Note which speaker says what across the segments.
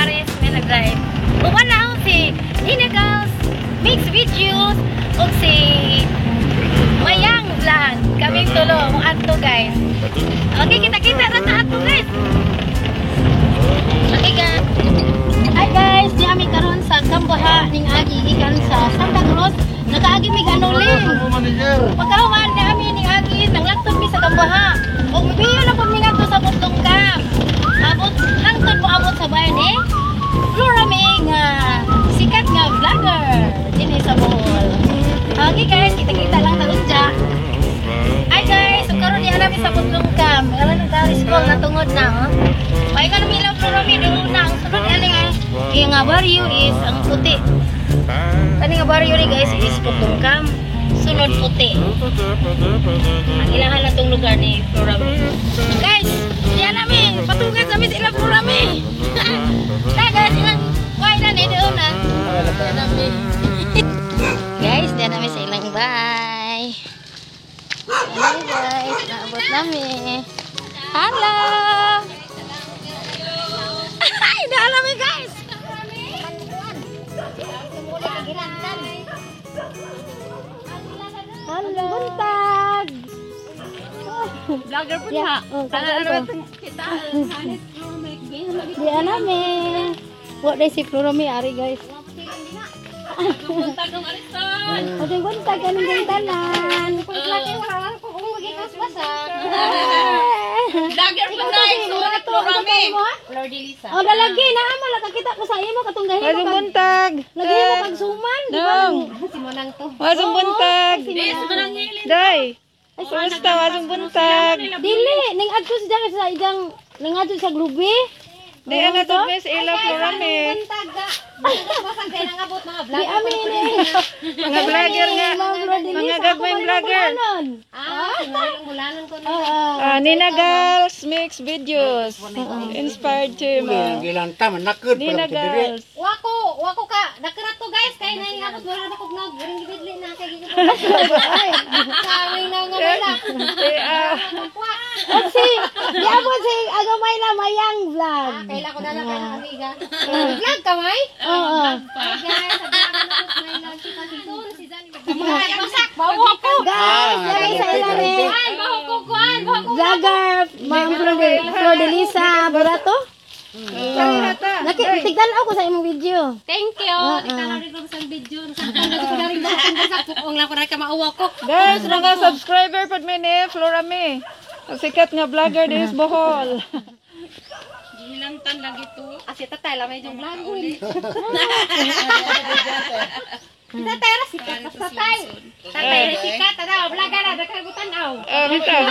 Speaker 1: Paris may nag-drive. Uban na ako si Nina Girls Mix Videos ug si Mayang Vlog. Kaming tulo mo adto, guys. Okay, kita-kita ra ta adto, guys. Okay, guys. Hi guys, di ami karon sa Cambaha ning agi gikan sa Santa Cruz. Nakaagi mi Anoling. Pagkahuman di ami ning agi nanglaktod mi sa Cambaha. Ug mibiyo na pud mi ngadto sa Butlongkam. Abot hangtod mo abot sa bayan eh. Flora May nga sikat nga vlogger dinhi sa Bohol. Okay guys, kita-kita lang ta unja. Hi guys, so karon diha nami sa Butlongkam. Alam na tayo school na tungod na, oh. Paingon na mi lang Flora May doon na ang sunod ani nga yung nga barrio is ang puti. Kani nga barrio ni guys is Butlongkam. Sunod puti. Ang ilahan na tong lugar ni Flora May. Guys, diha nami patungan sa mi sila Flora May. Na guys, ilang why na ni doon na. Diha nami. Guys, diha nami sa ilang bay. Hi guys, naabot nami. Hello! Ay, dala mi, guys. Hello. Buntag.
Speaker 2: Vlogger po
Speaker 1: Yeah,
Speaker 2: niya.
Speaker 1: oh,
Speaker 2: Sana
Speaker 1: kato.
Speaker 2: naman kita.
Speaker 1: Di nami. Wa day si Flora mi ari, guys.
Speaker 2: Buntag ng Ariston.
Speaker 1: O di buntag anong tanan.
Speaker 2: Vlogger po na. Isulat Flora May.
Speaker 1: Oh, lalagi na amo nakakita ko sa imo katong gahi mo
Speaker 3: Wasong
Speaker 1: kag
Speaker 3: buntag.
Speaker 1: lagi mo kag suman, di ba?
Speaker 3: Dong. Wasong buntag. Day. Kumusta, wasong buntag?
Speaker 1: Dili ning adto sa sa idang ning adto sa glubi.
Speaker 3: Di ana to miss ila Flora May.
Speaker 1: Di ami ni.
Speaker 3: Mga vlogger nga. Mga gagawin vlogger. Ah, Nina Girls Mix Videos. Inspired team. Ah.
Speaker 4: Gilanta man nakod
Speaker 3: Nina Girls.
Speaker 5: Wako, wako ka. Nakarat to guys, kay na ingabot wala na kog nag ring gidli na kay gid. Kaway na nga wala.
Speaker 3: Eh, ah,
Speaker 1: At si di abot si agamay na Mayang Vlog.
Speaker 5: Kaila ko na lang kay amiga. Vlog ka may?
Speaker 1: Oo.
Speaker 5: Hi guys, sa vlog na ko may lang si Pastor si Zan. Masak bawo ko.
Speaker 1: Guys, lagi sa ila ni
Speaker 5: Kuan, bawo ko kuan, bawo ko.
Speaker 1: vlogger Ma'am Flor de Lisa Burato.
Speaker 3: Parihata.
Speaker 1: Naki tignan ako sa imong video.
Speaker 5: Thank you. Tignan rin ko sa video. Sa ko na rin ba sa kung lang ko na ka mauwa ko.
Speaker 3: Guys, mga subscriber pod mi ni Flora May. Ang sikat nga vlogger din sa Bohol.
Speaker 2: Gihilantan lagi to.
Speaker 5: Asi tatay la medyo vlog. Tatay ra sikat tatay. Tatay ra sikat tara vlog ra dakal aw.
Speaker 3: Ah, bitaw.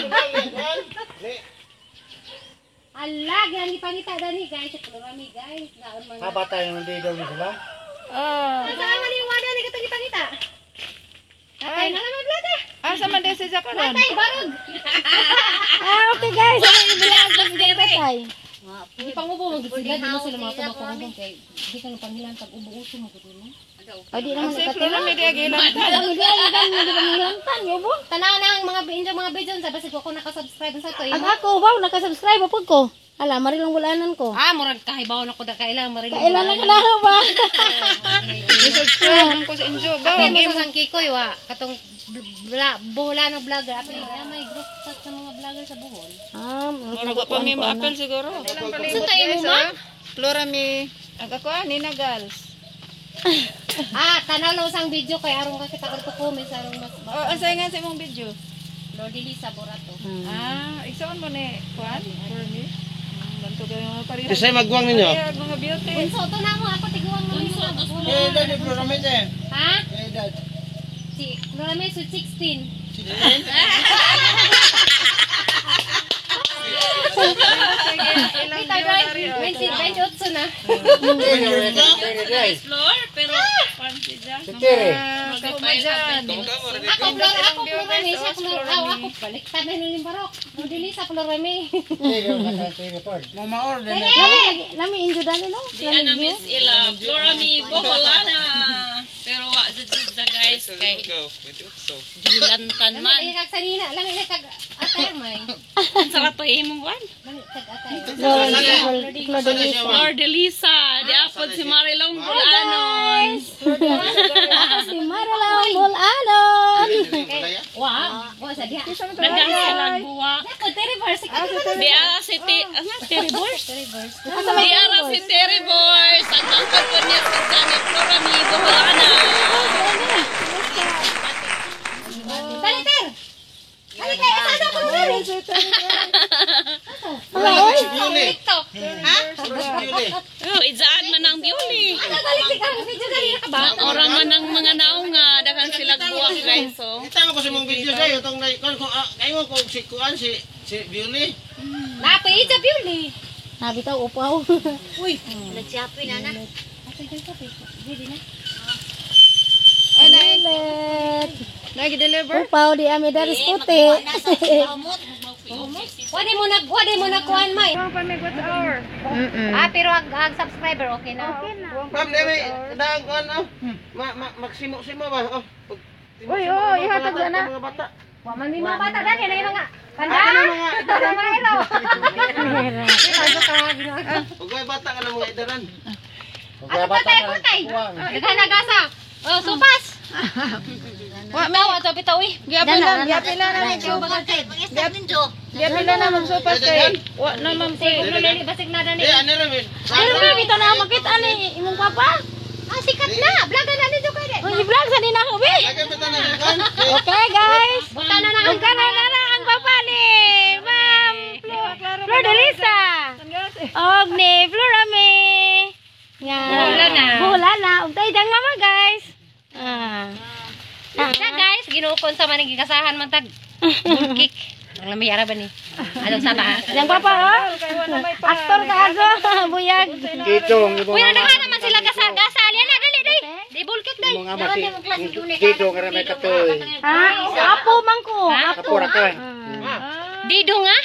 Speaker 5: Ala, gani pangita dani guys, Florami guys, naon man.
Speaker 4: Haba tayo ng dito sila.
Speaker 3: Ah,
Speaker 5: Saan man yung wada ni katong ipangita? Tatay na lang vlog ah.
Speaker 3: asa man din si Zakaron?
Speaker 5: Tatay barog.
Speaker 1: Ah, okay guys, ang i-vlog ng tatay.
Speaker 5: Di pangubo mo gid sila, di mo sila mga tumako kay di ka nang panghilan pag ubo-uso mo gud no.
Speaker 1: O di naman
Speaker 3: Si Flora May di gihilantan.
Speaker 1: Ang di ay kan di ba manghilantan yo bo?
Speaker 5: Tanaw na ang mga binjo mga video sa basig ko naka-subscribe sa to.
Speaker 1: Ang ako, wow, naka-subscribe po ko. Ala, marilong bulanan ko.
Speaker 5: Ah, murag kahibaw na ko da kailan marilong.
Speaker 1: Kailan na ka na ba?
Speaker 3: I-subscribe lang ko sa inyo. Ba,
Speaker 5: Apil mo sa Kikoy wa katong Boholano vlogger. Apil ay may group chat sa mga vlogger sa Bohol.
Speaker 1: Ah,
Speaker 3: Murag wa pa mi maapil siguro.
Speaker 5: Sa tayo mo ma?
Speaker 3: Flora May. Ang ako ah, Nina Girls.
Speaker 5: Ah, tanaw lang sang video kay aron ka kita ko comment aron mas
Speaker 3: Oh, asay nga sa imong video?
Speaker 5: Lord Lisa Borato.
Speaker 3: Ah, igsoon mo ni Kuan, Flora May. Banto kayo mga pareha.
Speaker 4: Kisay magwang ninyo.
Speaker 3: Pareha, mga beauty.
Speaker 5: Bunso to na mo ako tiguang mo yung mga Bohol.
Speaker 4: Eh, dad, Flora May eh.
Speaker 5: Ha?
Speaker 4: Eh, dad.
Speaker 5: Si Flora May sweet 16.
Speaker 3: Ilang
Speaker 5: Wait,
Speaker 3: view
Speaker 5: ay,
Speaker 3: dari, oh.
Speaker 5: 28 na.
Speaker 2: Floor, pero kwan siya.
Speaker 4: Si Tere.
Speaker 3: Ah, kahumajan.
Speaker 5: Ako Flora, ako Flora May, siya Flora. Aw, ako balik tanan ni Barok. Lord Lisa Flora May.
Speaker 4: Tere, Tere, Mamaor din.
Speaker 1: Lami, lami injo dali no?
Speaker 2: Di ana miss ila Flora May Boholana. Pero wa jud jud guys kay gihilantan man.
Speaker 5: Lami kag sanina, lami kag atay may.
Speaker 2: Ang sarap pa imong kwan.
Speaker 5: Lami kag atay.
Speaker 1: Flor, Flor de Lisa.
Speaker 2: Flor de Lisa. Diapod si Marilong Bulanon.
Speaker 1: Si Marilong Bulanon.
Speaker 5: Wa, wa sa diha.
Speaker 2: Daghang silang buwak.
Speaker 5: Ako Terry Bars.
Speaker 2: Diara si Terry Bors. Diara si Terry Bors. Ang tangkad po niya si Janet Flora Mi Boholana.
Speaker 5: Dali Ter. Dali kay asa sa ko dali. TikTok. Ha?
Speaker 2: Oh, idzaan man ang beauty.
Speaker 5: Ano dali ka video dali ka ba?
Speaker 2: Ora man ang mga naong nga daghang silang buwak guys oh.
Speaker 4: Kita ko sa mong video sa'yo. Itong kayo ko si Kuan, si Beauty.
Speaker 5: Napo ija beauty.
Speaker 1: Nabitaw upaw.
Speaker 5: Uy, nagsiapoy na na. Asa dyan kape? Ready na?
Speaker 3: Nag-deliver?
Speaker 1: Upaw di ami daris puti.
Speaker 5: Wadi mo nag wadi mo nagkuhan may.
Speaker 3: Ang pamig, what's our?
Speaker 5: Ah, pero ang subscriber okay na.
Speaker 3: Okay na.
Speaker 4: Ma'am, dami, daan kuan oh. Magsimo-simo ba? Oh.
Speaker 3: Uy, oh, ihatag na.
Speaker 4: Mga bata.
Speaker 5: Wa man mi mga bata dali na mga panda. Mga hero.
Speaker 4: Ug may bata ka na mga idaran.
Speaker 5: Ato patay patay. Daghan nagasa. Oh, supas.
Speaker 3: Wa
Speaker 5: Bitaw ato bitaw eh.
Speaker 3: Giapila, giapila na ni supas. Giapila na ma'am supas kay. Wa na ma'am
Speaker 5: Sige, dali basig na dani.
Speaker 4: Eh, ano ra miss?
Speaker 1: Pero ba bitaw na makita ni imong papa.
Speaker 5: Ah, sikat na. Vlog na nito kay.
Speaker 1: Uy, i-vlog sa din ako, be.
Speaker 4: Lagay pa tanan kuan.
Speaker 1: Okay, guys.
Speaker 5: Buta na na ang
Speaker 1: Ug kana na na ang papa ni Ma'am Flor de Lisa. Og ni Florame. Nga.
Speaker 5: Bulana.
Speaker 1: Bulana. Ug tay dang mama, guys. Ah.
Speaker 5: Na guys, ginuukon sa man gikasahan man tag cake. Ang lami ara ba ni? Anong sama?
Speaker 1: Yang papa, oh. Aktor ka ago, buyag.
Speaker 5: Uy, nagdaghan naman sila gasa gasa. Alian na dali dai. Di bull cake dai.
Speaker 4: Dito nga may katoy.
Speaker 1: Ha? Apo man ko. Apo.
Speaker 5: Dido nga.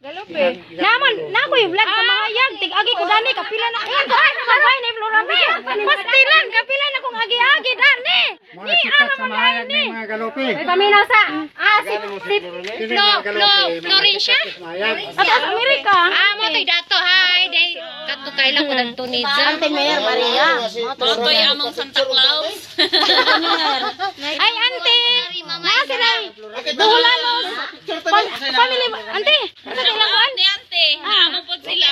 Speaker 3: Galope.
Speaker 1: Naman, na ko vlog sa mahayag. Tig-agi ko dani, kapila na. Ayan ko, ay, sabay ni Florame. Pastilan, kapila na kong agi-agi dani. Ni, ara mo na ni.
Speaker 5: May paminaw sa ah si si Flo Flo Florencia.
Speaker 1: Ato sa Amerika.
Speaker 5: Ah, mo to'y dato hi day kadto kailan ko nagto ni
Speaker 1: Ante Mayor Maria.
Speaker 2: Totoy among Santa Claus.
Speaker 1: Ay, ante. Na sila. Buhulanos. Family, ante. Ano kailangan?
Speaker 2: Ante, ante. Naamo pod sila.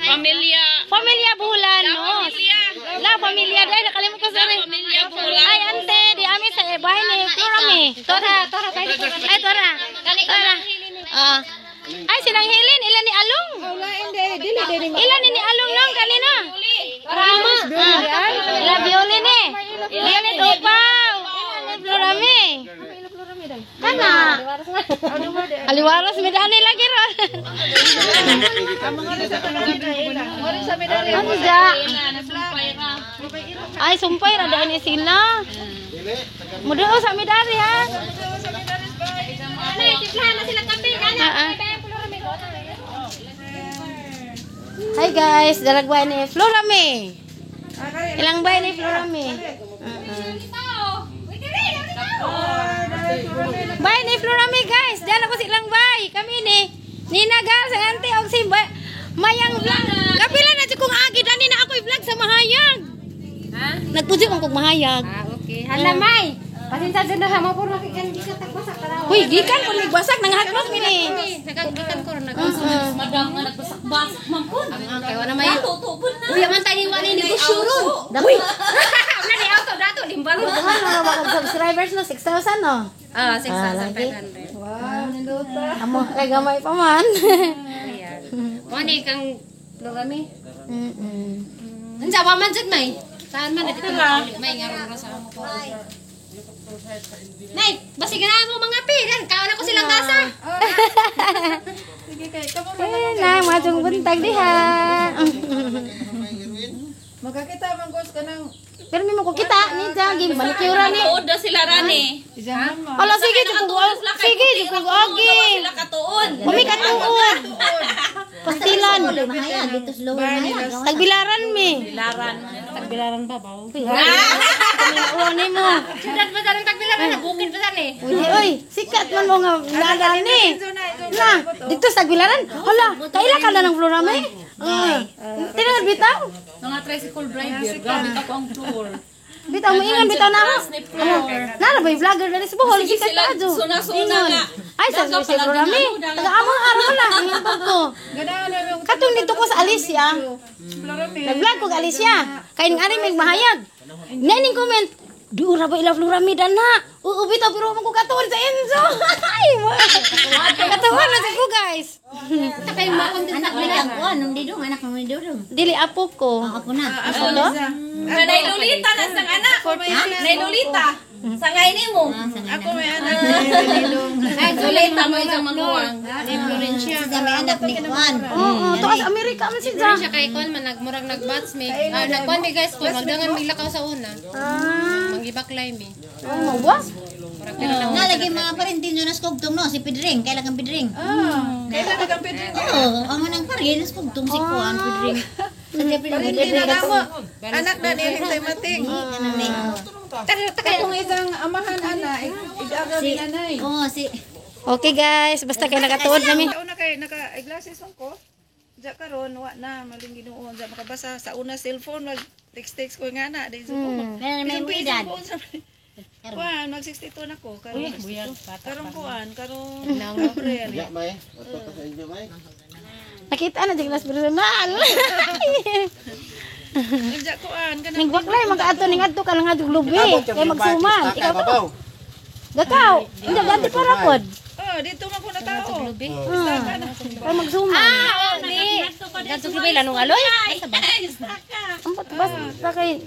Speaker 2: Pamilya.
Speaker 1: Pamilya Buhulanos.
Speaker 2: Pamilya.
Speaker 1: La pamilya dai nakalimot ko sorry.
Speaker 2: Pamilya Buhulanos.
Speaker 1: Ay ante, di ami sa bahay ni Florame. Tora, tora kay. Ay tora. Tora. Ah. Ay silang Helen, ilan ni Along?
Speaker 3: Wala hindi, dili dili ma.
Speaker 1: Ilan ni Along nang kanina? Rama. La violin eh. Violin upaw. Ilan ni Florame? Kana. Aliwaros mi dani lagi ro.
Speaker 3: Mori sa medalya.
Speaker 1: Ano ja? Ay sumpay ra dani sila. Muduo sa midari ha.
Speaker 5: Ano, tiplahan na sila kape. Ana,
Speaker 1: Ah, ah. Hi guys, dalagway ni Florame. Ilang bay ni Florame? Bay ni Florame guys, diyan ako silang bay. Kami ni Nina Gal sa ante og si Mayang vlog. Kapila na jud kong agi dani na ako i-vlog sa mahayag.
Speaker 5: Ha?
Speaker 1: Nagpuyo man kog mahayag.
Speaker 5: Ah, okay. Hala, May. Pasensya dyan na ha. Mo puro nakikan tagbasak taraw.
Speaker 1: Uy, gikan ko nigbasak nanghaklok mi ni.
Speaker 5: Nagagikan ko ron.
Speaker 2: Madam nga nagbasak-basak man pod.
Speaker 5: Kaya wala may.
Speaker 2: Tutupon na.
Speaker 5: Uy, man tayo wala ni negosyo ron.
Speaker 1: Uy,
Speaker 5: Wala ni auto dato limbalo.
Speaker 1: ano na ba kag subscribers no 6,000 no?
Speaker 5: Ah, 6,500.
Speaker 3: Wow, nindota.
Speaker 1: Amo kay gamay pa man.
Speaker 5: Ayan. Wani kang Florami.
Speaker 1: Mm.
Speaker 5: Unsa wa man jud may? Saan man dito may nga ron sa amo ko. Nay, basig na mo mga pi, dan kaon ako silang gasa.
Speaker 3: Sige kay kamo
Speaker 1: Eh, na majong buntag diha.
Speaker 3: Magkakita man gos kanang
Speaker 1: Pero may makukita ni Jagi, manicure ni.
Speaker 2: Tuod na sila rani.
Speaker 3: isang mama.
Speaker 1: Hala sige jud ko sige jud ko agi.
Speaker 2: Sila katuon.
Speaker 1: Kami katuod. Pastilan. Tagbilaran mi.
Speaker 2: Bilaran.
Speaker 1: Tagbilaran ba ba? Ulo ni mo.
Speaker 5: Syudad ba sa tagbilaran na bukid ba ni?
Speaker 1: Uy, oy, sikat man mo nga nada ni. Na, dito sa Tagbilaran. Hala, kaila ka na ng Florame? Ah. Tinangad bitaw.
Speaker 2: Mga tricycle driver, grabe ka po ang floor.
Speaker 1: Bitaw mo ingon bitaw na ako.
Speaker 2: Ni floor.
Speaker 1: Nara ba yung vlogger na sa Bohol?
Speaker 2: Sige
Speaker 1: Sikat
Speaker 2: sila,
Speaker 1: ka adyo.
Speaker 2: suna-suna
Speaker 1: Ingon.
Speaker 2: nga.
Speaker 1: Ay, sa
Speaker 2: Daga
Speaker 1: si
Speaker 2: pala
Speaker 1: Florami.
Speaker 2: ginano, daga.
Speaker 1: Taga among araw na. Ingon pag ko.
Speaker 3: Ganahan na yung
Speaker 1: Katong dito ko sa Alicia.
Speaker 3: Florami.
Speaker 1: Nag-vlog ko kay Alicia. Kay ning ari may mahayag. Naning comment. Duura ba ila Florami dana? Oo bitaw pero mo ko katuon sa Enzo. Ay, katuon na sa ko, guys.
Speaker 5: Kay makontent anak nila ko anong didong anak mo didong.
Speaker 1: Dili apo ko.
Speaker 5: Ako na.
Speaker 1: Apo to?
Speaker 2: Nga nailulita na sang anak. Nailulita. Sangay nimo.
Speaker 3: Ako may anak.
Speaker 2: Ay, Lulita mo isang maguwang.
Speaker 5: Sa may anak ni Juan.
Speaker 1: Oo, to sa Amerika man siya.
Speaker 6: Siya kay kon man nagmurag nagbatch me. Ah, nagkuan mi guys ko magdangan mi lakaw sa una.
Speaker 1: Ah,
Speaker 6: Mangibaklay mi.
Speaker 1: oh, mo ba?
Speaker 6: Murag pero na
Speaker 5: Nga lagi mga parentin yun as kugtong no si Pedring, kailan kang Pedring?
Speaker 3: Ah, kailan na kang Pedring?
Speaker 5: Oo, amo nang parin as kugtong si Juan Pedring. Sa di Pedring.
Speaker 3: Hindi na namo. Anak na ni Hintay Mating.
Speaker 5: Kanang ni.
Speaker 3: Katong isang amahan ana, igaga
Speaker 5: Si
Speaker 3: binanay.
Speaker 5: Oh, si
Speaker 1: Okay guys, basta kay nakatuod nami.
Speaker 3: Sa una kay naka eyeglasses man ko. Diya karon wa na maling Ginoo diya makabasa sa una cellphone mag text text ko nga na dai ko.
Speaker 5: Meron may edad.
Speaker 3: Kuan mag 62 na ko karon. Karon kuan karon April.
Speaker 4: Ya, may. Wato ka sa inyo, may.
Speaker 1: Nakita na jud las personal.
Speaker 3: Diya kuan kanang
Speaker 1: Nagbaklay magkaadto ning adto ka lang adto lubi. Kay magsuman. Ikaw to. Gakaw. Hindi ganti para pod.
Speaker 3: Oh, dito man ko na tao.
Speaker 1: Kay magsuman.
Speaker 6: Ah, di. Gadto glubay lanong aloy.
Speaker 1: Ambot basta kay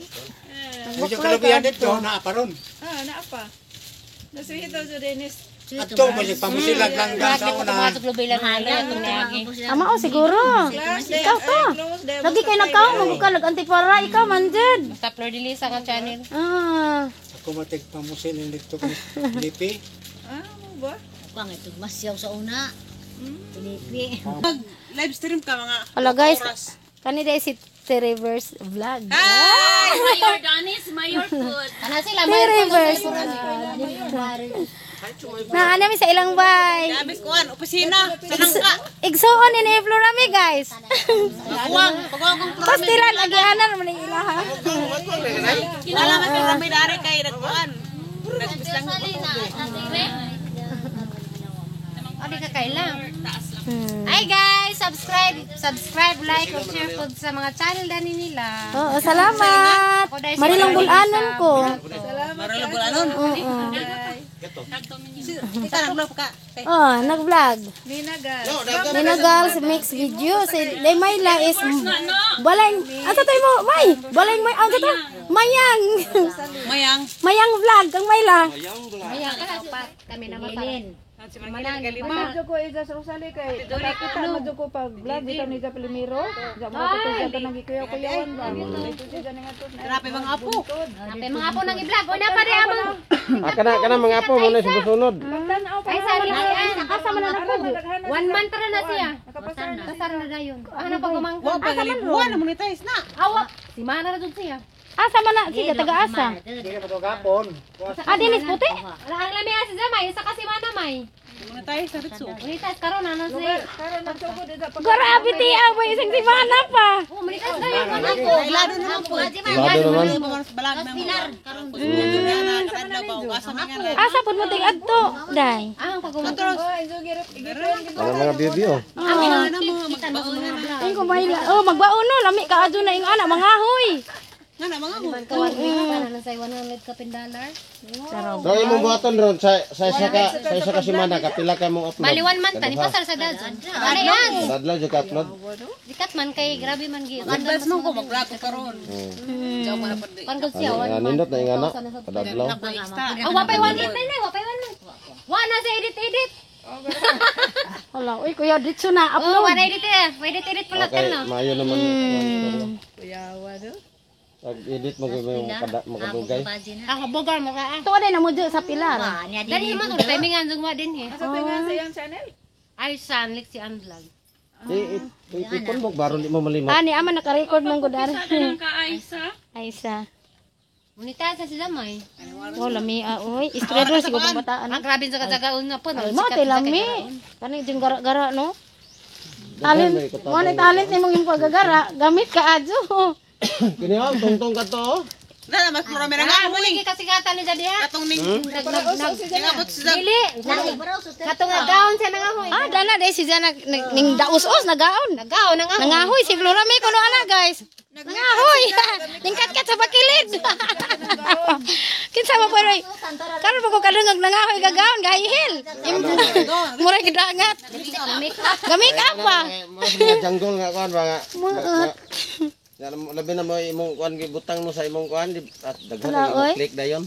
Speaker 7: Medyo kalubihan dito, naaparon.
Speaker 3: Ah, naa pa. Nasuhito sa Dennis.
Speaker 7: At ito, balik pamusilag lang gan sa una.
Speaker 6: Gadto glubay lanong aloy atong niagi.
Speaker 1: Ama o siguro.
Speaker 3: Class
Speaker 1: Ikaw to. Lagi kay nagkaw mo ka nag antipara ikaw man jud.
Speaker 6: Basta Flor de Lisa nga channel.
Speaker 1: Ah.
Speaker 7: Ako matig pamusilin dito kay Lipi.
Speaker 3: Ah, mo ba?
Speaker 5: Kuan ito masyaw sa una. Pilipi.
Speaker 1: Hello guys. Kani dai si T-Reverse Vlog.
Speaker 2: Mayor Danis, Mayor Food.
Speaker 6: Ana sila
Speaker 1: T Reverse. Na ana mi sa ilang bay.
Speaker 8: Kuan, opisina, sa nangka.
Speaker 1: Igsuon ni Florami guys.
Speaker 8: Kuwang, pagwang kong
Speaker 1: Pastilan agianan man ni ilaha.
Speaker 8: Kilala man kang ramay dari kay nagkuan. Nagpislang
Speaker 6: O di ka kailang. Hi guys, subscribe, subscribe, like, and share po sa mga channel dani nila.
Speaker 1: Oo, salamat. Marilong bulanon ko.
Speaker 8: Marulog
Speaker 1: Oo.
Speaker 8: Kita naglo ka.
Speaker 1: Oh, nag-vlog.
Speaker 3: Nina gal.
Speaker 1: Nina Girls mix video. Si Mayla is baleng. Asa tayo mo? May! Baleng may. Ang to? Mayang.
Speaker 8: Mayang.
Speaker 1: Mayang vlog kang Mayla.
Speaker 6: Ayan, kami na mata.
Speaker 3: Medyo ko ija sa Rosalie kay nakita medyo ko pag vlog dito ni Zaplimiro. Primero. Diya mo ko siya kanang gikuyaw-kuyawan ba. Dito siya ning ato.
Speaker 8: Grabe mga apo.
Speaker 6: Napay mga apo nang i-vlog. O na pa di amang.
Speaker 4: Ah, kana kana mga apo mo na susunod.
Speaker 3: Pagtan-aw pa.
Speaker 6: Ay sa ni
Speaker 1: Asa man na ako?
Speaker 6: 1 month ra na siya. Kasar na dayon. Ano pa gumangkon?
Speaker 8: Wa pa buwan na monetize na.
Speaker 6: Awa. Si mana ra jud siya.
Speaker 1: Asa man na siya taga-asa.
Speaker 7: Hindi na patugapon.
Speaker 1: Ah, dinis puti.
Speaker 6: Wala ang lami si Zamay, isa kasi mana may.
Speaker 8: Monetize na ritso.
Speaker 6: Monetize karon ano si.
Speaker 3: Karon nagsugod ija pag
Speaker 1: Grabe ti aboy isang simana pa.
Speaker 6: Oh, monetize dayon man ako.
Speaker 8: Ilado naman po.
Speaker 4: Lado naman.
Speaker 8: Balag na mo. Karon
Speaker 1: Asa pud mo ting adto, day.
Speaker 6: Ah, ang pagumangkon.
Speaker 3: Oh, injo girip gipon.
Speaker 4: Kana mga baby oh.
Speaker 1: Ay ko Mayla. Oh, magbaon no, lami ka adyo na ing ana mangahoy.
Speaker 8: Nga na mga apo.
Speaker 6: Kawan pa na sa 100 kapin dollar.
Speaker 4: So imong buhaton ron sa isa ka semana ka pila ka mong upload?
Speaker 6: Bali 1 month tani pasar sa dazon. Bali yan.
Speaker 4: Adlaw jud ka upload.
Speaker 6: Dikat man kay grabe man gi.
Speaker 8: Advance mo ko mag-vlog ko karon. Jaw mo na pud.
Speaker 6: Kan gud siya
Speaker 4: Ani
Speaker 6: 1 month.
Speaker 4: nindot na ing ana. Kadadlaw.
Speaker 6: Ah, wapay 1 8 na, wapay 1 month. Wa na sa edit edit.
Speaker 1: Hala, uy kuya ditso na
Speaker 6: Oh,
Speaker 1: upload.
Speaker 6: wa na edit eh. Wa edit edit pala
Speaker 4: Okay,
Speaker 6: no.
Speaker 4: maayo naman.
Speaker 3: Kuyawa do.
Speaker 4: Pag edit mo gyud makadugay.
Speaker 6: Ako bogar mo ka.
Speaker 1: Tuwa din na mo dyan sa pilar.
Speaker 6: Dali mo to timingan jud wa din eh.
Speaker 3: Asa to nga sa iyang channel?
Speaker 6: Ay san lik si an vlog.
Speaker 4: Eh, ipon mo baron di mo malimot.
Speaker 1: Ani ama naka-record man gud ari.
Speaker 2: Ka Aisa.
Speaker 1: Ay isa.
Speaker 6: Monetize sa si Zamay.
Speaker 1: Oh, lami ah, oy. Istredor siguro bataan.
Speaker 6: Ang grabe sa katagaon na po. No?
Speaker 1: Ay, mo te lami. Kani jing gara-gara no. Talent, mo ni talent nimong yung pagagara, gamit ka adyo.
Speaker 4: Kini oh, tungtong ka to.
Speaker 8: Na mas marami na nga
Speaker 5: Muli kasigatan ni Jadiha.
Speaker 8: Katong ning ningabot sa
Speaker 5: Dili. Katong nagaon siya nangahoy.
Speaker 1: Ah, dana dai si Jana ning daos-os nagaon.
Speaker 5: Nagaon nangahoy.
Speaker 1: Nangahoy si Flora May kuno ana guys. Nangahoy. Ningkat-kat sa bakilid. Kinsa ba pero karon ba ko kadungag nangahoy gagaon gahihil. Murag gidangat. Gamake up pa.
Speaker 4: Mga jungle nga kuan ba nga. Labi na mo imong kuan gibutang mo sa imong kuan at daghan
Speaker 1: Wala, oy.
Speaker 4: click dayon.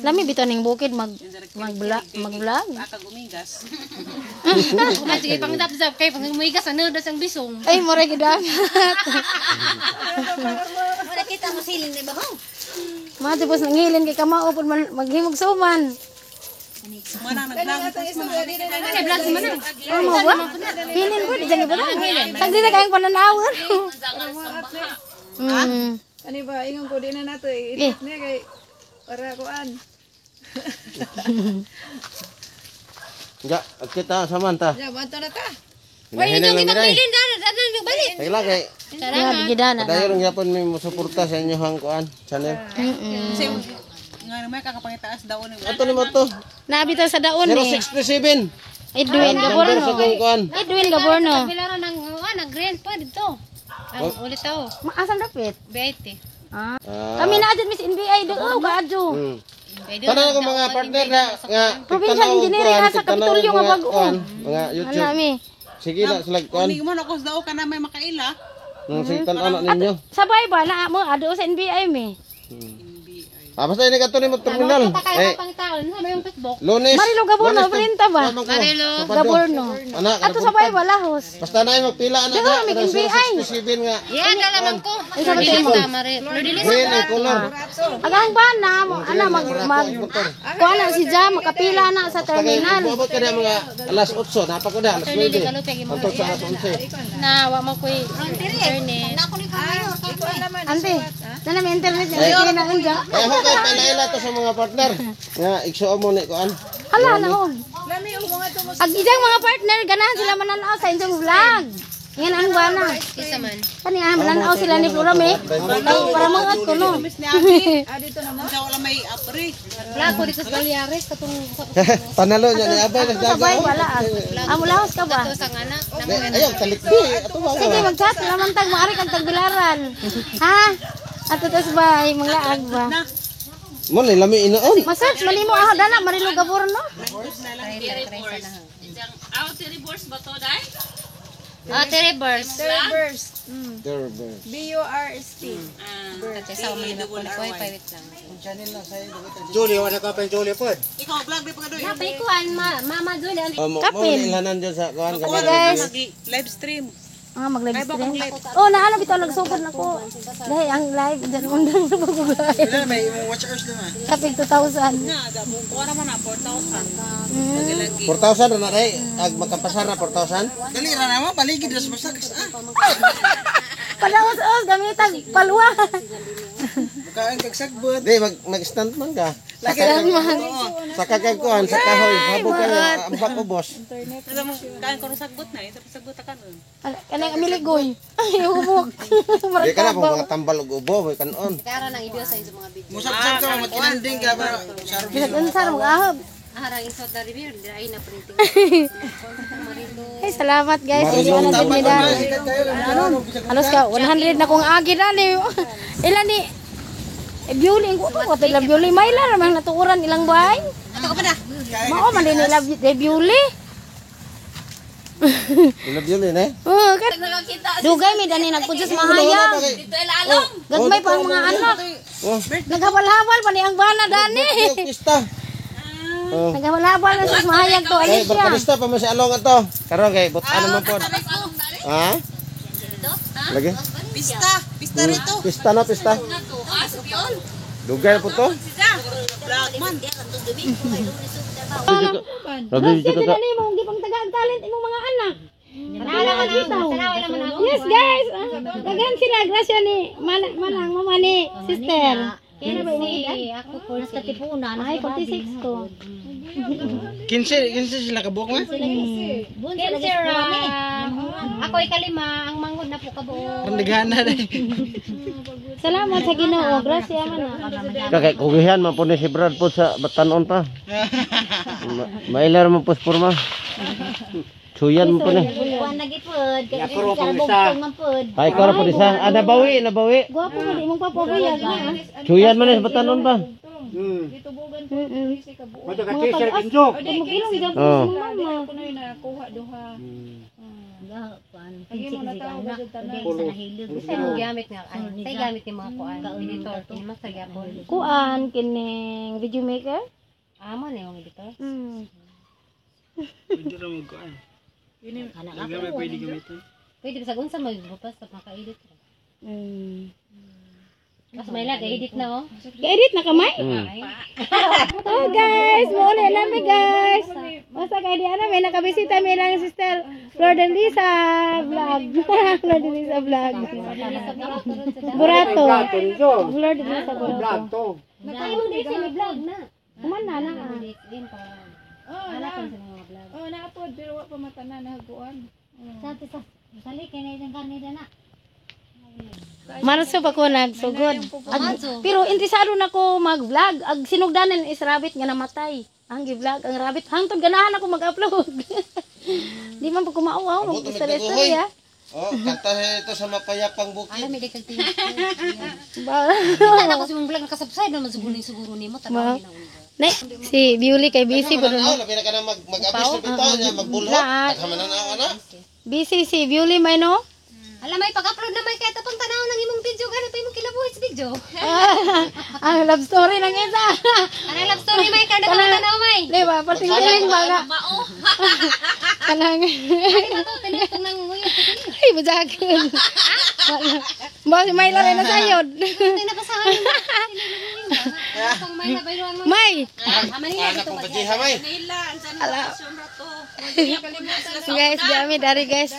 Speaker 1: Lami bitaw ning bukid mag mag mag-vlog.
Speaker 8: Akag umigas.
Speaker 5: Kuman sige pangdapzap kay pang umigas ano das ang bisong.
Speaker 1: Ay murag gidangat.
Speaker 6: Wala kita mo siling ni ba ho?
Speaker 1: Mga tapos nangilin kay kamao pud man maghimog suman.
Speaker 8: Manang nag-vlog.
Speaker 5: Ano vlog si manang?
Speaker 1: Ano ba? Hilin ko, di dyan iba lang. Sagdi na kayong pananaw.
Speaker 3: Ano ba, ingon ko di na nato i-edit niya kay para kuan.
Speaker 4: Nga, at kita samanta.
Speaker 3: Ya, banto na ta.
Speaker 4: Hinahinay lang miray.
Speaker 5: Bilin na na balik.
Speaker 4: Sige lang kay
Speaker 1: Grabe, gidana.
Speaker 4: padayon gyapon may mosuporta sa inyong kuan channel.
Speaker 8: Nga naman kakapangitaas daw ni.
Speaker 4: Ato ni mo to.
Speaker 1: Nabitaw sa daon eh.
Speaker 4: 067.
Speaker 1: Edwin
Speaker 4: Number
Speaker 1: Gaborno.
Speaker 4: sa kong kuan.
Speaker 1: Edwin Gaborno.
Speaker 5: Kabilara ng ng green pa dito. Ang ulit tao.
Speaker 1: Maasam dapit.
Speaker 5: BIT.
Speaker 1: Ah. Kami na adyo Miss NBI do. Oh, kaadyo.
Speaker 4: Tanan ko mga partner na nga
Speaker 1: Provincial Engineering asa Kapitolyo nga bag-o.
Speaker 4: Mga
Speaker 1: Ano
Speaker 4: YouTube.
Speaker 1: mi?
Speaker 4: Sige na sila kuan.
Speaker 8: Hindi mo na ko daw ka na may makaila.
Speaker 4: Nung sige tan-aw na ninyo.
Speaker 1: Sabay ba na mo ado sa NBI mi?
Speaker 4: Ah, basta ini kato ni mo terminal.
Speaker 5: Kaya
Speaker 4: Eh,
Speaker 5: pang taon sa yung Facebook.
Speaker 4: Lunes.
Speaker 1: Marilo Gaborno, printa ba?
Speaker 4: Marilo
Speaker 1: Gaborno.
Speaker 4: Anak,
Speaker 1: Ato sabay ba lahos?
Speaker 4: Basta na yung magpila anak.
Speaker 1: Dito kami NBI.
Speaker 4: 067 nga.
Speaker 5: Yeah, dalaman ko.
Speaker 1: Ang sabi mo.
Speaker 4: Green ang color.
Speaker 1: Agang ba na mo ana mag mag kuan na si Ja makapila na sa terminal.
Speaker 4: Umabot ka na mga alas 8, napa ko na alas 9. Hantod sa alas 11.
Speaker 5: Na wa mo koy internet.
Speaker 1: Ante, na na may internet niya. Sige na unja.
Speaker 4: Kaya ako kay pailaila to sa mga partner. Nga igsuo mo ni kuan.
Speaker 1: Hala na ho. Ag ijang mga partner ganahan sila mananaw sa inyong vlog. Ngan ang bana.
Speaker 5: Isa man.
Speaker 1: Kani ah mananaw sila ni Flora me. Para mangat ko no.
Speaker 3: Ah, dito na mo.
Speaker 8: Sa wala may apre.
Speaker 5: Vlog ko dito sa Balyares katong
Speaker 4: Panalo niya ni Abay nas daga.
Speaker 1: Sabay wala. Amo lahos ka ba?
Speaker 5: sa anak.
Speaker 4: Ayaw talikbi ato ba.
Speaker 1: Sige mag-chat naman tag maari kag tagbilaran. Ha? Ato tas bay manglaag ba?
Speaker 4: Mo ni lami inoon.
Speaker 1: Masearch man nimo ah dana Marilo Gaborno.
Speaker 2: Aw, Tiribors ba to, day?
Speaker 5: Ah, Terebers.
Speaker 3: Burst.
Speaker 4: Durban.
Speaker 3: B U R S T.
Speaker 5: Sa man na ko koy private lang.
Speaker 7: Julie, wala ka pa yung Julie po.
Speaker 8: Ikaw vlog di pa ka doy.
Speaker 5: Napay kuan ma mama Julie.
Speaker 4: Oh, mo mo ni ilhanan dyan sa kuan
Speaker 8: Kuan
Speaker 1: guys.
Speaker 8: Live stream.
Speaker 1: Ah, mag-live stream. Oh, naano bitaw nagsugod na ko. Dahil ang live dyan undang sa pagugay.
Speaker 7: May watch hours naman.
Speaker 1: Kapig 2,000.
Speaker 8: Na, dabong kuan naman na 4,000.
Speaker 4: 4,000 na day ag makapasar na 4,000.
Speaker 7: Dali ra na mo, paligid ra sa masaks. Ah,
Speaker 1: Padaos-os gamitag palwa.
Speaker 7: bukaan kag sagbot.
Speaker 4: Di mag mag-stunt man ka. Saka kag kuan sa kahoy, habog ka nga ambak ubos.
Speaker 8: Kaan ko sagbot na, isa pa sagbot ka nun.
Speaker 1: Kanang amiligoy. Ay, hubok.
Speaker 4: Di ka na kung mga tambal og ubo, may kanon.
Speaker 5: Kara nang ibiyo sa inyong mga video.
Speaker 7: Musab-sab ka magkinanding ka para
Speaker 1: Bisag unsa ra mag-ahab.
Speaker 5: Harang isot na review, ay na printing.
Speaker 1: Ay, salamat guys. Hindi na din mi dali. Halos ka 100 na kong agi dali. Ilan ni Biuli ko to, ko ila biuli may la ramang natuuran ilang bahay.
Speaker 8: Ato ka pa na.
Speaker 1: Mao man din ila biuli.
Speaker 4: Ila biuli ne.
Speaker 1: Oh, dugay mi dani nagpudyos mahayag.
Speaker 2: Dito ilalong.
Speaker 1: Gagmay pa ang mga anak.
Speaker 4: Oh,
Speaker 1: Naghawal-hawal pa ni ang bana dani.
Speaker 4: pista. Oh.
Speaker 1: Naghawal-hawal na sa mahayag to
Speaker 4: Ay,
Speaker 1: Alicia.
Speaker 4: barkalista pa man si Along ato. Karon kay butan naman pod. Ha? Lagi?
Speaker 8: Pista, pista rito.
Speaker 4: Pista na pista. Dugay po to.
Speaker 8: Vlog man.
Speaker 1: Gracia din na nimo gipang tagaan talent imong mga anak. Yes guys, daghan sila grasya ni manang mama ni sister. Kaya ba imong edad?
Speaker 5: Ako po sa Katipunan.
Speaker 1: Ay, 46 ko.
Speaker 7: 15 sila kabuok man.
Speaker 5: Cancer. Ako ikalima, ang manghod na po kabuo.
Speaker 7: Pandighana day.
Speaker 1: Salamat sa Ginoo. Gracias man ah.
Speaker 4: Kay kugihan man po ni si Brad po sa batanon pa. Mailar man po sa porma. Suyan man po ni.
Speaker 5: Kuan lagi pod. Kay bugtong man pod.
Speaker 4: Ay, ko ra po di sa. Ah, nabawi, nabawi.
Speaker 1: Gwapo mo di mong papabayag na. Ah.
Speaker 4: Suyan man ni sa batanon pa.
Speaker 1: Mga pag-as. Magilong gyud po
Speaker 4: Oh.
Speaker 1: sa mama.
Speaker 3: Ako na yung nakuha duha.
Speaker 5: Lagi mo na tao
Speaker 6: Sa imong gamit nga ay, say gamit ni mga kuan, editor kini mas sa gyapon.
Speaker 1: Kuan kining video maker?
Speaker 6: Amo na yung editor.
Speaker 7: Pwede ra magkuan. Gamay pwede gamitin.
Speaker 6: Pwede bisag unsa magbupas sa maka-edit. Mas may lag edit na oh.
Speaker 1: Ka-edit na kamay?
Speaker 4: Mm.
Speaker 1: Oh guys, mauli na mi guys. Basta kay di ana may nakabisita mi lang sister Flor de Lisa vlog. Flor de Lisa vlog. Burato. Flor de Lisa Burato.
Speaker 6: Ay, mong dito may vlog na.
Speaker 1: Kuman na na. Ah.
Speaker 3: Oh,
Speaker 6: Anak
Speaker 3: na.
Speaker 6: ko sa mga vlog.
Speaker 3: Oh, naapod pero wa pa matanan nahaguan.
Speaker 5: Sa sa sali kay na itang karne na.
Speaker 1: Marso pa ko nagsugod. Pero interesado na ko mag-vlog. Ag sinugdanan is rabbit nga namatay. Ang gi-vlog ang rabbit hangtod ganahan ako mag-upload. Di man pa ko mauaw
Speaker 4: Abot
Speaker 1: mag
Speaker 4: ang
Speaker 1: istorya.
Speaker 4: Oh, kanta ito sa mapayapang bukid.
Speaker 6: Alam may kag tingin.
Speaker 1: Ba.
Speaker 6: Kita na ko sa imong vlog nakasubscribe naman siguro ni siguro nimo tanaw ni.
Speaker 1: Ne, si Biuli kay busy pa
Speaker 4: Mananaw, labi na ka na mag-abis na bitaw niya, magbulhot.
Speaker 1: Lahat.
Speaker 4: At mananaw na.
Speaker 1: Busy si Biuli may no?
Speaker 6: Alam may pag-upload na may kahit pang tanaw ng imong video gani pa imong kilabuhi sa video.
Speaker 1: Ang love story ng isa.
Speaker 6: Anong love story may kada ka tanaw may.
Speaker 1: Di ba? Pating-tiling ba nga? Kanang...
Speaker 6: Ito tinitong nang nguyot.
Speaker 1: Ay, bujakin. Ba, si May rin na sayod.
Speaker 6: Tinapasahan mo. Pang may nabayruan mo.
Speaker 1: May!
Speaker 6: Manila
Speaker 4: Anak
Speaker 6: dito
Speaker 4: kong pajiha, may.
Speaker 2: Nila, ang sana bakasyon ra to.
Speaker 1: Guys, dami dari guys.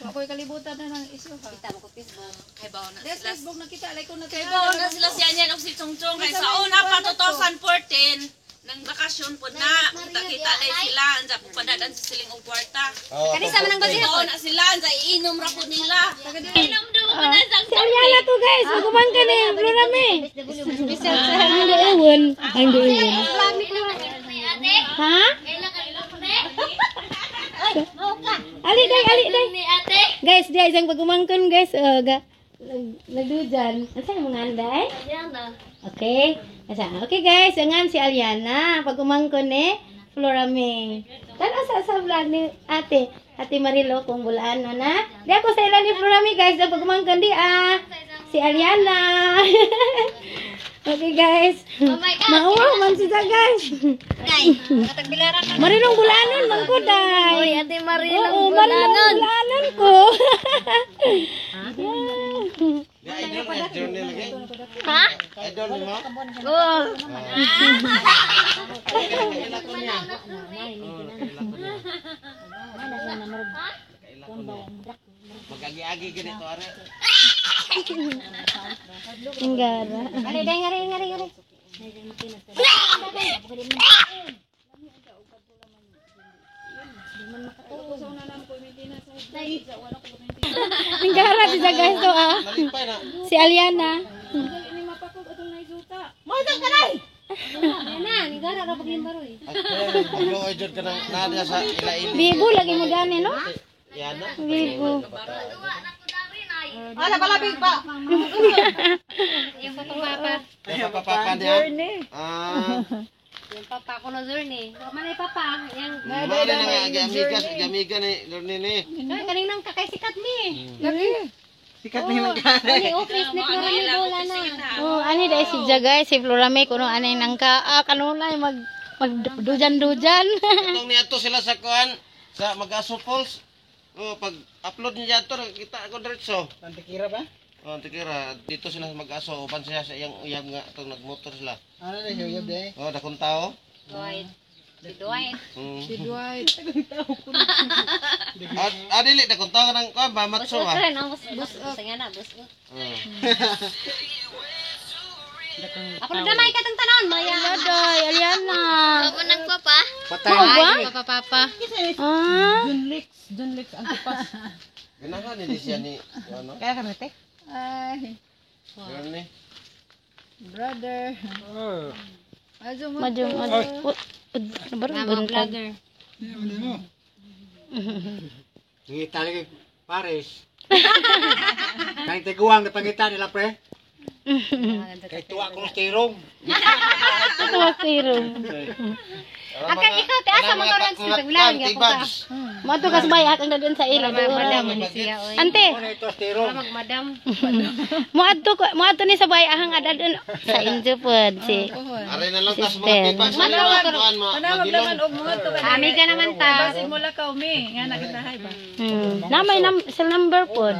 Speaker 3: Ako'y kalibutan na ng isyo ha.
Speaker 6: Kita mo ko Facebook.
Speaker 2: Kay bawo na
Speaker 3: Des
Speaker 2: sila.
Speaker 3: Facebook nakita like ko na
Speaker 2: Kay bawo na sila siya niyan og si Chongchong kay sa una pa 2014 nang bakasyon po na kita-kita day sila anja po padadan sa siling og kwarta.
Speaker 4: Oh,
Speaker 6: Kani sa manang
Speaker 2: Kay
Speaker 6: bajiha
Speaker 2: bawo na sila anja iinom ra po nila. Inom daw po na sa
Speaker 1: Si Ariana to guys, magumang ka ni Blue Rami.
Speaker 6: Special
Speaker 1: Ang doon. Ang doon. Ha? Ali day, ali day. Guys, di isang pagumangkon guys. Oh, ga nagdujan. Asa yung mga anday? Okay. Asa? Okay guys, angan si Aliana pagumangkon ni Flora May. Tanaw sa vlog ni Ate. Ate Marilo kung bulaan no na. Di ako sa ilan ni Flora May guys, ang pagumangkon di ah si Aliana. Okay guys.
Speaker 5: Oh my God.
Speaker 1: Mauwaw man siya guys.
Speaker 5: Katagbilara ka.
Speaker 1: Marilong bulanon man ko day.
Speaker 5: Oy, Ate Marilong
Speaker 1: Oo, Marilong bulanon ko.
Speaker 4: Idol ni lagi.
Speaker 5: Ha?
Speaker 4: Idol ni mo?
Speaker 5: Oo.
Speaker 4: Mag-agi-agi ganito are.
Speaker 1: Ingara.
Speaker 6: Ali day ngari ngari ngari.
Speaker 1: Ingara siya guys to ah.
Speaker 4: Nalipay na.
Speaker 1: Si Aliana.
Speaker 6: Na, ni gara ra pag limbaroy.
Speaker 4: Aglo ay jud ka nang nadia sa ilaili.
Speaker 1: Bibo lagi mo gani no?
Speaker 4: Yana.
Speaker 1: Bibo.
Speaker 8: Ala palabig ba?
Speaker 6: Yung papa.
Speaker 4: Kaya papa niya. Ah,
Speaker 6: Yung papa ko na journey. Wa man ay papa. Yang
Speaker 4: mao na nga agi-amiga, agi-amiga ni Lorne ni.
Speaker 6: Ay, kaning nang kakay sikat ni.
Speaker 7: Sikat na lang
Speaker 6: Ani office ni Flora ni Bola na.
Speaker 1: Oh, ani dai si Ja guys, si Flora May kuno ani nang ka ah, kanunay mag magdujan-dujan.
Speaker 4: Katong niadto sila sa kuan sa Mag-aso Falls. Oh, pag upload niya ato nakita ako diretso.
Speaker 7: Antikira ba?
Speaker 4: Oh, tikira dito sila sa Mag-aso uban siya sa iyang uyab nga atong nagmotor sila.
Speaker 7: Ano na siya, uyab day?
Speaker 4: Oh, dakong tao.
Speaker 6: Dwight. Si Dwight.
Speaker 4: Mm.
Speaker 3: Si Dwight.
Speaker 4: Ah, dili dakong tao nang kuan ba matso
Speaker 6: Bus
Speaker 4: ba.
Speaker 6: ka no, bus bus nga na bus.
Speaker 4: Mm.
Speaker 6: Ako na damay katong tanon maya.
Speaker 1: Daday, Aliana.
Speaker 5: Ako nang papa.
Speaker 7: Patay.
Speaker 1: Mao ba?
Speaker 6: Papa papa.
Speaker 1: Ah,
Speaker 4: Ganahan ni siya ni ano.
Speaker 8: Kaya ka nate?
Speaker 3: Ay. Brother.
Speaker 1: Madyo
Speaker 5: Mga vlogger.
Speaker 9: Ngita lagi Paris. Nang tiguang na pangita nila pre. Kay tuwa ko tirong.
Speaker 1: Tuwa tirong.
Speaker 5: Akay ikaw te asa mo karon sa ulan gyapon ka.
Speaker 1: Mo to kas bay akang dadun sa ila.
Speaker 5: Madam man siya oy.
Speaker 1: Ante,
Speaker 9: Ito tirong.
Speaker 5: Mag madam.
Speaker 1: moadto ko moadto ni sa bay ahang adadun sa injo pod si.
Speaker 4: Aray na lang tas mga tibags.
Speaker 3: Panawag naman og mga to.
Speaker 5: Ami ka naman ta.
Speaker 3: Basin mo lakaw mi nga nakitahay ba.
Speaker 1: Namay nam cell number pod.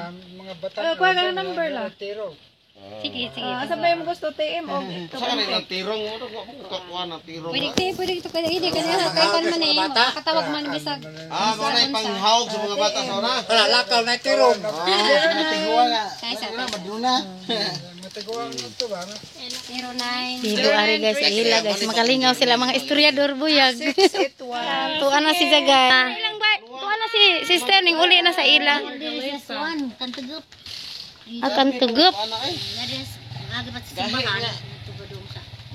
Speaker 3: Kuha ka ng number la.
Speaker 5: Sige, sige.
Speaker 3: Asa ba yung gusto TM o
Speaker 4: Sa kanila tirong mo to kakuha na tirong.
Speaker 5: Pwede te, pwede to kay hindi kanya kay kan man eh. Makatawag man bisag.
Speaker 4: Ah, mo na ipanghawag sa mga bata sa una.
Speaker 9: Wala lakaw na tirong.
Speaker 5: Kay sa
Speaker 9: Maduna.
Speaker 5: 09.
Speaker 1: Sibo ari guys sa ila guys makalingaw sila mga istoryador buyag.
Speaker 3: 681.
Speaker 1: Tuan na si Jagay. Ilang ba? Tuan na si sister ning uli na sa ila.
Speaker 6: Kantugup.
Speaker 1: Akan tugup.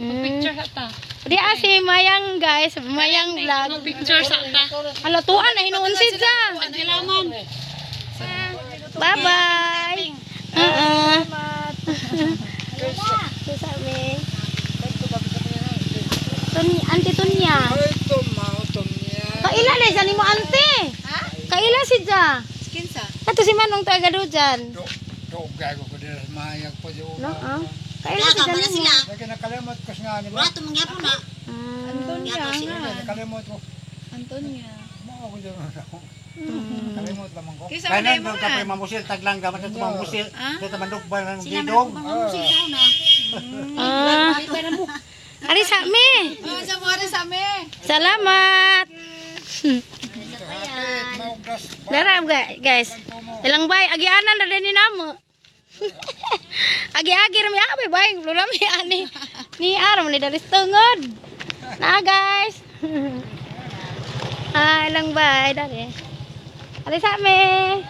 Speaker 2: Picture ta.
Speaker 1: Di si Mayang guys, Mayang vlog.
Speaker 2: Picture sa ta.
Speaker 1: Hala tuan na hinuon si Ja. Bye-bye. Oo. Ante Tunya. Kaila na sa nimo ante. Kaila si Ja.
Speaker 3: Kinsa?
Speaker 1: Kato si Manong taga do dyan.
Speaker 9: Dugay ko dira mayag po yo.
Speaker 1: No, ah. Kaila si Ja nimo.
Speaker 9: Lagi nakalimot ko sa nga ni.
Speaker 6: Tumangyapo na.
Speaker 3: Antonia nga.
Speaker 9: Nakalimot ko.
Speaker 3: Antonia.
Speaker 9: Mao ko dira. Kalimot lamang ko.
Speaker 3: Kinsa man
Speaker 9: Kaya
Speaker 3: mo
Speaker 9: nang kape mamusil taglang gamat sa mamusil. Sa mandok ba ng
Speaker 6: Sila
Speaker 9: gidong.
Speaker 1: Ah. Ari sa mi.
Speaker 3: Oh, sa mo sa mi.
Speaker 1: Salamat. Dara guys. Ilang bay agianan na din ni namo. Agi-agi ra mi abay bay lula mi ani. Ni aram ni dalis tungod. Na guys. Ah, ilang bay dali. Ari sa mi.